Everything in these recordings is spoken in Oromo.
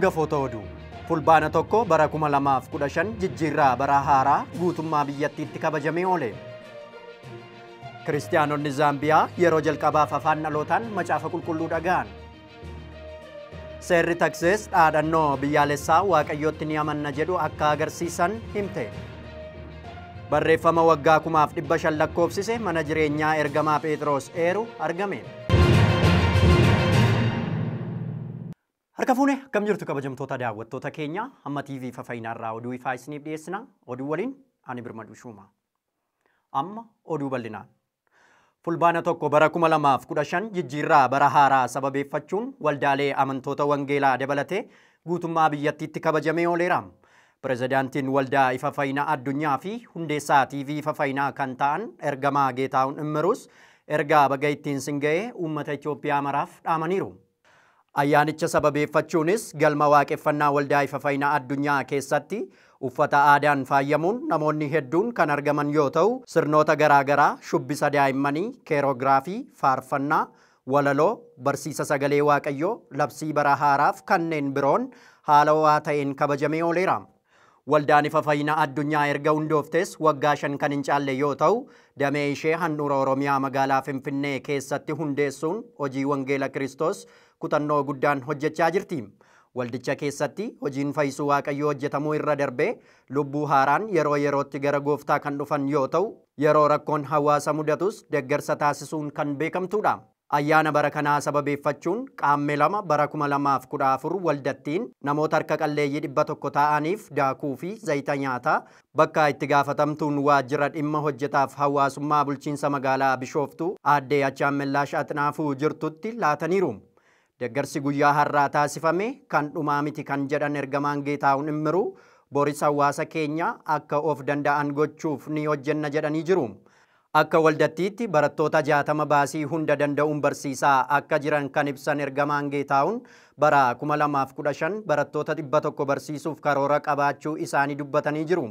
Hangafoota oduu Fulbaana 1 bara 2015 jijjiirraa bara haaraa guutummaa biyyattiitti kabajamee oole. Kiristiyaanonni Zaambiyaa yeroo jalqabaaf afaan dhalootaan macaafa qulqulluu dhaga'an. Seerri Taksees dhaadannoo biyyaalessaa Waaqayyootti ni amanna jedhu akka agarsiisan himte. Barreeffama waggaa 1500 lakkoofsise mana jireenyaa ergamaa Phexros eeru argame. Harka fuune akkam jirtu kabajamtoota daawwattoota keenya amma TV Fafaayinaarraa oduu ifaa isiniif dhiyeessina. Oduu waliin ani Birmaduu Shuuma. Amma oduu bal'inaan. Fulbaana 1 bara 2015 jijjiirraa bara haaraa sababeeffachuun waldaalee amantoota wangeelaa dabalatee guutummaa biyyattiitti kabajamee ooleera. Pirezidaantiin waldaa Ifa Fayyinaa Addunyaa fi hundeessaa TV Ifa Fayyinaa kan ta'an ergamaa Geetahuun Immiruus ergaa baga ittiin sin ga'ee uummata Itoophiyaa maraaf dhaamaniiru. Ayyaanicha sababeeffachuunis galma waaqeffannaa waldaa Ifa Fayyinaa Addunyaa keessatti uffata aadaan faayyamuun namoonni hedduun kan argaman yoo ta'u, sirnoota garaagaraa shubbisa daa'immanii, keeroogiraafii, faarfannaa, walaloo, barsiisa sagalee Waaqayyoo, labsii bara haaraaf kanneen biroon haala ho'aa ta'een kabajamee ooleera. Waldaan Ifa Fayyinaa Addunyaa erga hundooftes waggaa 5 kan hin caalle yoo ta'u, damee ishee handhuura Oromiyaa magaalaa Finfinnee keessatti hundeessuun hojii wangeela Kiristoos kutannoo guddaan hojjechaa jirti. Waldicha keessatti hojiin fayyisuu Waaqayyoo hojjetamuu irra darbee lubbuu haaraan yeroo yerootti gara gooftaa kan dhufan yoo ta'u, yeroo rakkoon hawaasa mudatus deeggarsa taasisuun kan beekamtudha. Ayyaana bara kanaa sababeeffachuun qaammee 2 bara 2014 waldattiin namoota harka qalleeyyii 100 ta'aniif daakuu fi zayita nyaataa bakka itti gaafatamtuun waajjira dhimma hojjetaaf hawaasummaa bulchiinsa magaalaa Bishooftuu aaddee Achaamellaash Axnaafuu jirtutti laataniiru. Deeggarsi guyyaa har'aa taasifame kan dhumaa miti kan jedhan ergamaan Geetahuun Immiruu boris hawaasa keenya akka of danda'an gochuuf ni hojjenna jedhanii jiru. Akka waldattiitti barattoota 60 baasii hunda danda'uun barsiisaa akka jiran kan ibsan ergamaan Geetahuun bara 2015 barattoota 100 barsiisuuf karoora qabaachuu isaanii dubbatanii jiru.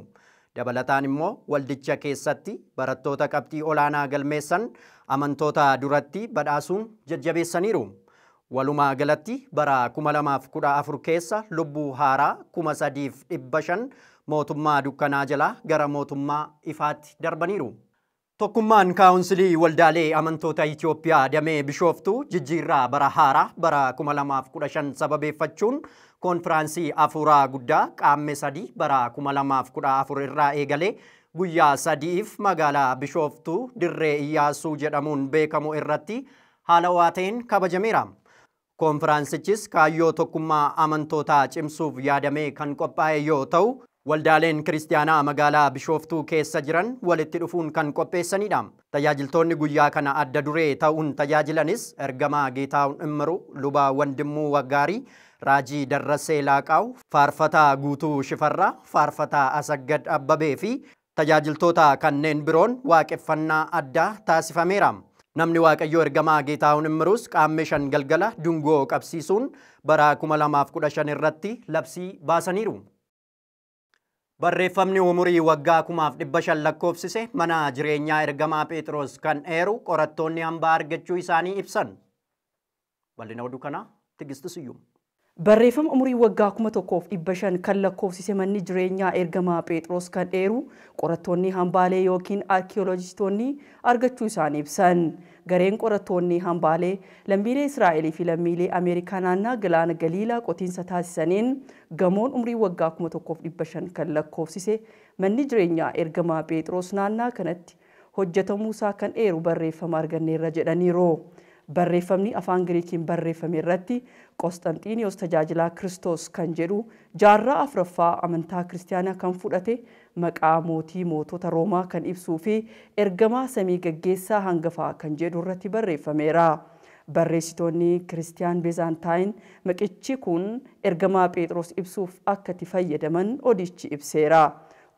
Dabalataan immoo waldicha keessatti barattoota qabxii olaanaa galmeessan amantoota duratti badhaasuun jajjabeessaniiru. Walumaa galatti bara 2014 keessa lubbuu haaraa 3500 mootummaa dukkanaa jalaa gara mootummaa ifaatti darbaniiru. Tokkummaan kaawunsilii waldaalee amantoota Itoophiyaa damee Bishooftuu jijjiirraa bara haaraa bara 2015 sababeeffachuun koonfiraansii afuuraa guddaa qaammee 3 bara 2014 irraa eegalee guyyaa 3f magaalaa Bishooftuu Dirree Iyyaasuu jedhamuun beekamu irratti haala ho'aa ta'een kabajameera. Koonfiraansichis kaayyoo tokkummaa amantootaa cimsuuf yaadamee kan qophaa'e yoo ta'u, waldaaleen kiristiyaanaa magaalaa Bishooftuu keessa jiran walitti dhufuun kan qopheessanidha. Tajaajiltoonni guyyaa kana adda duree ta'uun tajaajilanis ergamaa Geetahuun Immiruu, Lubaa Wandimmuu Waggaarii, Raajii Darrasee Laaqaaw, Faarfataa Guutuu Shifarraa, Faarfataa Asaggad Abbabee fi tajaajiltoota kanneen biroon waaqeffannaa addaa taasifameera. Namni Waaqayyoo ergamaa Geetahuun Immiruus qaammee 5 galgala dungoo qabsiisuun bara 2015 irratti labsii baasaniiru. Barreeffamni umurii waggaa 1500 lakkoofsise mana jireenyaa ergamaa Phexros kan eeru qorattoonni hambaa argachuu isaanii ibsan. Bal'ina oduu kanaa Tigisti Siyyum. Barreeffama umurii waggaa 1500 kan lakkoofsise manni jireenyaa ergamaa Phexros kan eeru qorattoonni hambaalee yookiin arkiyooloojistoonni argachuu isaanii ibsan. Gareen qorattoonni hambaalee lammiilee Israa'elii fi lammiilee Ameerikaa naannaa galaana Galiilaa qotiinsa taasisaniin gamoon umurii waggaa 1500 kan lakkoofsise manni jireenyaa ergamaa Phexros naannaa kanatti hojjetamuusaa kan eeru barreeffama arganneerra jedhaniiru. Barreeffamni afaan Giriikiin barreeffame irratti Qosxanxiiniyoos tajaajilaa Kiristoos kan jedhu jaarraa 4ffaa amantaa kiristiyaanaa kan fudhate maqaa mootii mootota Roomaa kan ibsuu fi ergamaa samii gaggeessaa hangafaa kan jedhu irratti barreeffameera. Barreessitoonni Kiristiyaan Beezantaayin maqichi kun ergamaa Phexros ibsuuf akka itti fayyadaman odichi ibseera.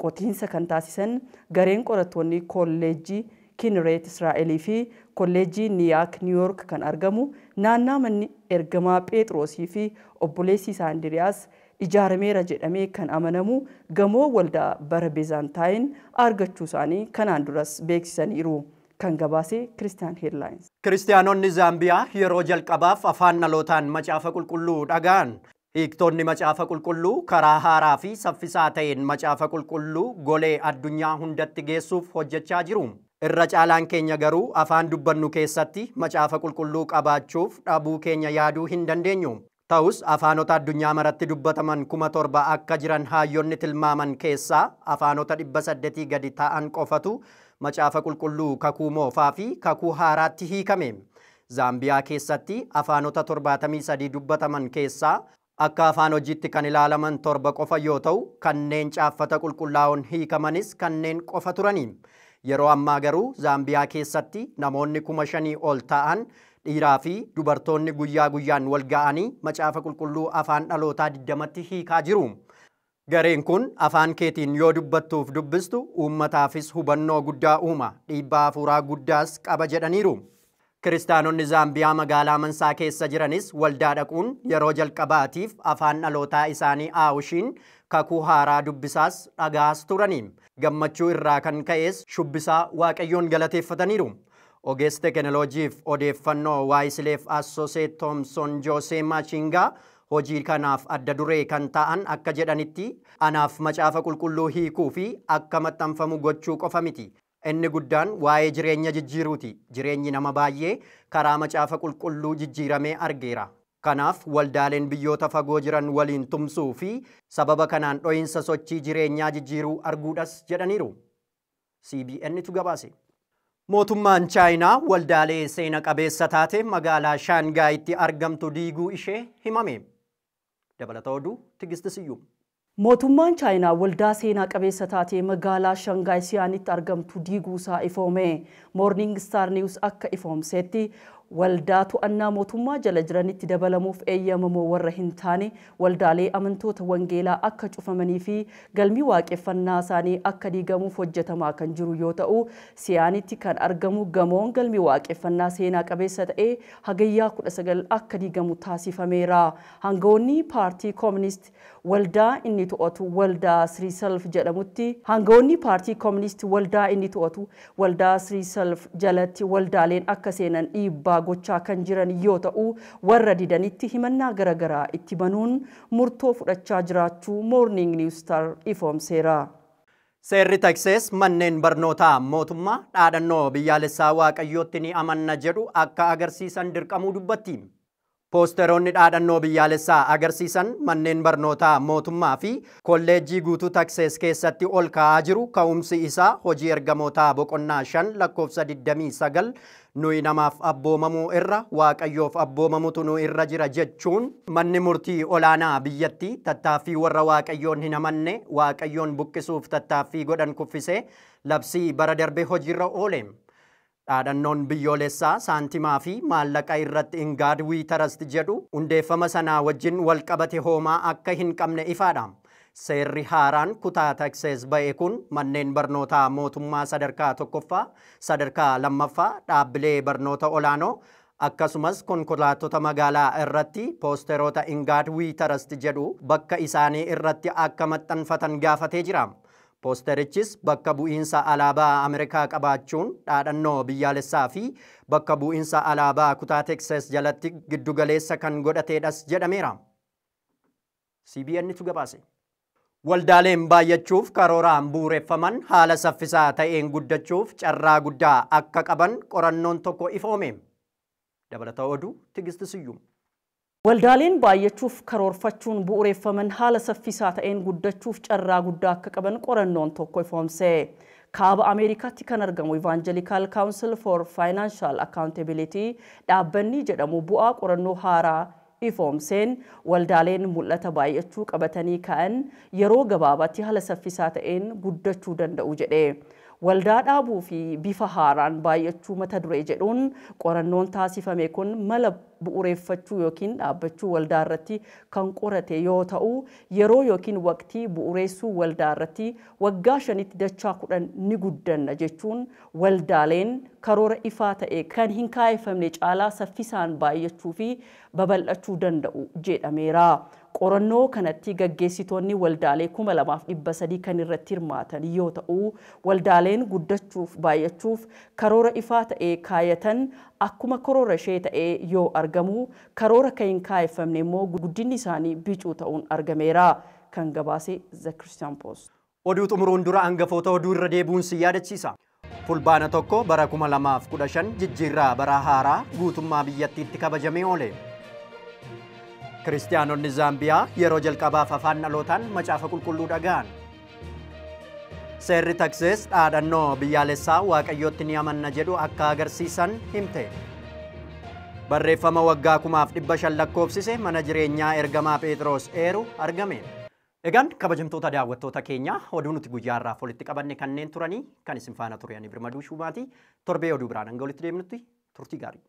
Qotiinsa kan taasisan gareen qorattoonni kolleejjii Kinreet Israa'elii fi kolleejjii Niyaak Niiyork kan argamu naannaa manni ergamaa Phexrosii fi obboleessi isaa Indiriyaas ijaarameera jedhamee kan amanamu gamoo waldaa bara Beezantaayin argachuu isaanii kanaan duras beeksisaniiru. Kan gabaase Christian Headlines. Kiristiyaanonni Zaambiyaa yeroo jalqabaaf afaan dhalootaan macaafa qulqulluu dhaga'an. Hiiktonni macaafa qulqulluu karaa haaraa fi saffisaa ta'een macaafa qulqulluu golee addunyaa hundatti geessuuf hojjechaa jiru. Irra caalaan keenya garuu afaan dubbannu keessatti macaafa qulqulluu qabaachuuf dhabuu keenya yaaduu hin dandeenyu. Ta'us afaanota addunyaa maratti dubbataman 7,000 akka jiran hayyoonni tilmaaman keessaa afaanota 800 gadi ta'an qofatu macaafa qulqulluu kakuu moofaa fi kakuu haaraatti hiikame. Zaambiyaa keessatti afaanota 73 dubbataman keessaa akka afaan hojiitti kan ilaalaman 7 qofa yoo ta'u, kanneen caaffata qulqullaa'oon hiikamanis kanneen qofa turani. Yeroo ammaa garuu Zaambiyaa keessatti namoonni 5,000 ol ta'an dhiiraa fi dubartoonni guyyaa guyyaan wal ga'anii macaafa qulqulluu afaan dhalootaa 20tti hiikaa jiru. Gareen kun afaan keetiin yoo dubbattuuf dubbistu uummataafis hubannoo guddaa uuma, dhiibbaa hafuuraa guddaas qaba jedhaniiru. Kiristaanonni Zaambiyaa magaalaa Mansaa keessa jiranis waldaa dhaquun yeroo jalqabaatiif afaan dhalootaa isaanii Aawushiin kakuu haaraa dubbisaas dhagaas turani. Gammachuu irraa kan ka'es shubbisaa Waaqayyoon galateeffataniiru. Ogeessi teekinooloojiif odeeffannoo Waayisileef Assooseet Toomson Joosee Maashingaa hojii kanaaf adda duree kan ta'an akka jedhanitti anaaf macaafa qulqulluu hiikuu fi akka maxxanfamu gochuu qofa miti. Inni guddaan waa'ee jireenya jijjiiruuti. Jireenyi nama baay'ee karaa macaafa qulqulluu jijjiiramee argeera. Kanaaf waldaaleen biyyoota fagoo jiran waliin tumsuu fi sababa kanaan dho'iinsa sochii jireenyaa jijjiiruu arguudhas jedhaniiru. CBN tu gabaase. Mootummaan Chaayinaa waldaalee seena qabeessa taate magaalaa Shaangaayitti argamtu diiguu ishee himame. Dabalata oduu Tigist Siyyum. Mootummaan Chaayinaa waldaa seenaa qabeessa taate magaalaa Shangaay Siyaanitti argamtu diiguusaa ifoome. Morning Star News akka ifoomsetti waldaa to'annaa mootummaa jala jiranitti dabalamuuf eeyyamamoo warra hin taane waldaalee amantoota wangeelaa akka cufamanii fi galmi waaqeffannaa isaanii akka diigamuuf hojjetamaa kan jiru yoo ta'u, Siyaanitti kan argamu gamoon galmi waaqeffannaa seenaa qabeessa ta'e hagayyaa 19 akka diigamu taasifameera. Hangawoonni paartii Koominist waldaa inni to'atu waldaa Siriisalf jedhamutti hangawoonni paartii Koominist waldaa inni to'atu waldaa Siriisalf jalatti waldaaleen akka seenan dhiibbaa gochaa kan jiran yoo ta'u, warra didanitti himannaa garaagaraa itti banuun murtoo fudhachaa jiraachuu Morning News Star ifoomseera. Seerri Teksees manneen barnootaa mootummaa dhaadhannoo biyyaalessaa Waaqayyootti ni amanna jedhu akka agarsiisan dirqamuu dubbatti. Poosteroonni dhaadhannoo biyyaalessaa agarsiisan manneen barnootaa mootummaa fi kolleejjii guutuu Teksees keessatti ol ka'aa jiru. Ka'umsi isaa hojii ergamootaa boqonnaa 5 lakkoofsa 29 nuyi namaaf abboomamuu irra Waaqayyoof abboomamutu nu irra jira jechuun manni murtii olaanaa biyyattii tattaaffii warra Waaqayyoon hin amanne Waaqayyoon buqqisuuf tattaaffii godhan kuffisee labsii bara darbe hojiirra oole. Dhaadhannoon biyyoolessaa saantimaa fi maallaqa irratti In God We Trust jedhu hundeeffama sanaa wajjin wal qabate hoomaa akka hin qabne ifaadha. Seerri haaraan kutaa Teksees ba'e kun manneen barnootaa mootummaa sadarkaa tokkoffaa, sadarkaa lammaffaa, dhaabbilee barnoota olaanoo akkasumas konkolaattota magaalaa irratti poosteroota In God We Trust jedhu bakka isaanii irratti akka maxxanfatan gaafatee jira. Poosterichis bakka bu'iinsa alaabaa Ameerikaa qabaachuun dhaadhannoo biyyaalessaa fi bakka bu'iinsa alaabaa kutaa Teksees jalatti giddugaleessa kan godhateedhas jedhameera. CBN tu gabaase. Waldaaleen baay'achuuf karooraan bu'uureffaman haala saffisaa ta'een guddachuuf carraa guddaa akka qaban qorannoon tokko ifoome. Dabalata oduu Tigist Siyyum. Waldaaleen baay'achuuf karoorfachuun bu'uureffaman haala saffisaa ta'een guddachuuf carraa guddaa akka qaban qorannoon tokko ifoomse. Kaaba Ameerikaatti kan argamu Evangelical Council for Financial Accountability dhaabbanni jedhamu bu'aa qorannoo haaraa ifoomseen waldaaleen mul'ata baay'achuu qabatanii ka'an yeroo gabaabaatti haala saffisaa ta'een guddachuu danda'u jedhe. Waldaa dhaabuu fi bifa haaraan baay'achuu mata duree jedhuun qorannoon taasifame kun mala bu'uureffachuu yookiin dhaabbachuu waldaa irratti kan qorate yoo ta'u, yeroo yookiin waqtii bu'uureessuu waldaa irratti waggaa 5tti dachaa 10 ni guddanna jechuun waldaaleen karoora ifaa ta'e kan hin kaayeffamne caalaa saffisaan baay'achuu fi babal'achuu danda'u jedhameera. Qorannoo kanatti gaggeessitoonni waldaalee 2300 kan irratti hirmaatan yoo ta'u, waldaaleen guddachuuf baay'achuuf karoora ifaa ta'e kaayatan akkuma karoora ishee ta'e yoo argamu, karoora kan hin kaayeffamne immoo guddinni isaanii bicuu ta'uun argameera. Kan gabaase The Christian Post. Oduu xumuruun dura hangafoota oduu irra deebi'uun si yaadachiisa. Fulbaana 1 bara 2015 jijjiirraa bara haaraa guutummaa biyyattiitti kabajamee oole. Kiristiyaanonni Zaambiyaa yeroo jalqabaaf afaan dhalootaan macaafa qulqulluu dhaga'an. Seerri Taksees dhaadhannoo biyyaalessaa Waaqayyootti ni amanna jedhu akka agarsiisan himte. Barreeffama waggaa 1500 lakkoofsise mana jireenyaa ergamaa Phexros eeru argame. Egaan kabajamtoota daawwattoota keenya, oduu nuti guyyaa har'aaf walitti qabanne kanneen turanii. Kan isin faana ture ani Birmaduu Shuumaati. Torbee oduu biraan hanga walitti deemnutti turtii gaarii.